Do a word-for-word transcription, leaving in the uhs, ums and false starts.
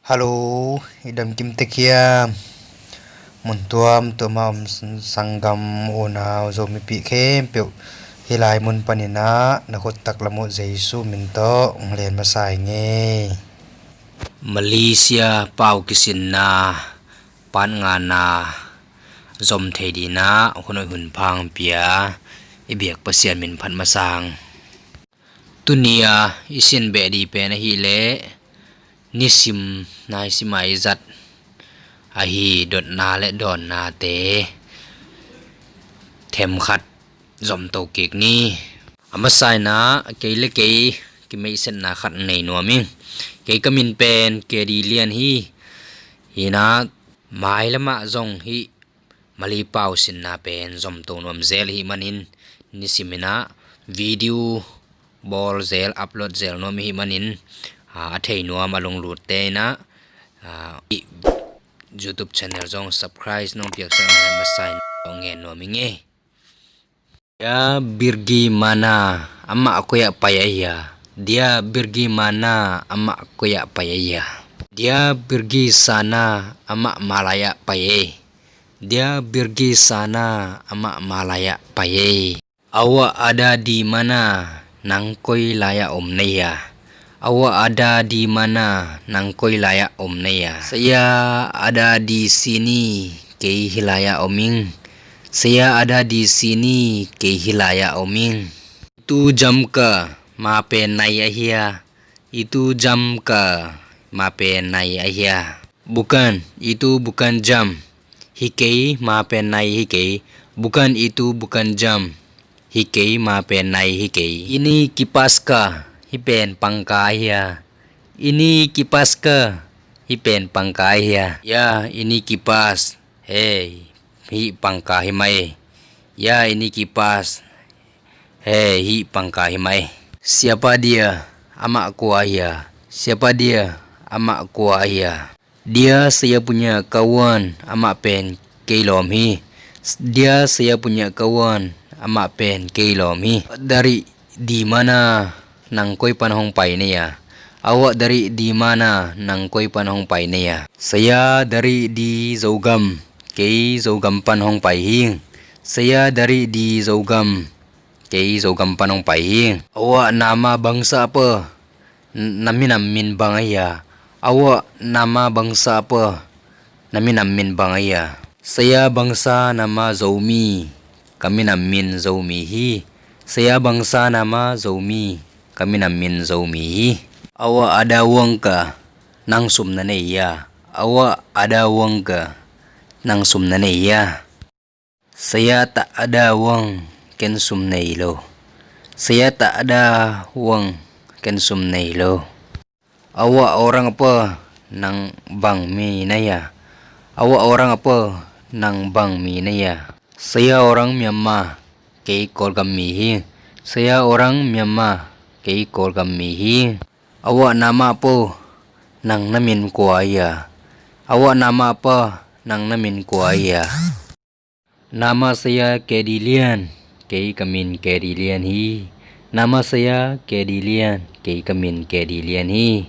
Halo, i damkim tek hiam? Mun tuamtuam a om sanggam unau Zomipih khempeuh, hih lai mun panin ah na khut taklam uh Jesuh min tawh hong len masa ing ei. Malaysia pau kisinna part ngana zom thei dingin ah hun hoih hun pha hong pia i biak Pasian min phat masa ing. Tuni a i sin beh ding pen ahih leh nisim naisim a i zat ahi dotna le dawnnate themkhat zomto kik ni. A masa in ah kei le kei kimeihsetna khat nei nuam ing. Kei ka min pen K D Lian hi. Hi in ah mailam ah zong hih Malay pau sinna pen zomto nuam zel ahih manin, nisim in ah video bawl zel, upload zel nuam ahih manin, a, a thei nuam a lunglutte in ah, a, i YouTube channel zong subscribe nong piaksak na masa in ah ngen nuam ing ei. Dia birgi mana, amah koi ah pai ahi a? Dia birgi mana, amah koi ah pai ahi a? Dia birgi sana, amah malai ah pai ei. Dia birgi sana, amah malai ah pai ei. Awak ada di mana, nang koi lai ah om na hia? Awak ada di mana, nang koi lai ah om na hia? Saya ada di sini, kei hih lai ah om ing. Saya ada di sini, kei hih lai ah om ing. Itu jam ka, ma pen nai ahi a? Itu jam ka, ma pen nai ahi a? Bukan, itu bukan jam. Hi kei, ma pen nai hi kei. Bukan, itu bukan jam. Hi kei, ma pen nai hi kei. Ini kipas ka, hih pen pangka ahi a? Ini kipas ka, hih pen pangka ahi a? Ya, ini kipas. Hei, hih pangka hi mai. Ya, ini kipas. Hei, hih pangka hi mai. Siapa dia, amah kua ahi a? Siapa dia, amah kua ahi a? Dia saya punya kawan, amah pen kei lawm hi. Dia saya punya kawan, amah pen kei lawm hi. Dari di mana, nang koi pan hong pai na hia? Awak dari di mana, nang koi pan hong pai na hia? Saya dari di Zogam, kei Zogam pan hong pai hi. Saya dari di Zogam, kei Zogam pan hong pai hi. Awak nama bangsa apa? N-, na minam min bang ahi a? Awak nama bangsa apa? Na minam min bang ahi a? Saya bangsa nama Zomi, ka minam min Zomi hi. Saya bangsa nama Zomi, ka minam min Zomi hi. Awak ada wang ka, nang sum na nei hia? Awak ada wang ka, nang sum na nei hia? Saya tak ada wang, ken sum nei lo. Saya tak ada wang, ken sum nei lo. Awak orang apa, nang bang mi na hia? Awak orang apa, nang bang mi na hia? Saya orang Myanmar, kei Kawlgam mi hi. Saya orang Myanmar, kei Kawlgam mi hi. Awak nama apa, nang na min kua ahi a? Awak nama apa, nang na min kua ahi a? Nama saya K D Lian, kei ka min K D Lian hi. Nama saya K D Lian, kei ka min K D Lian hi.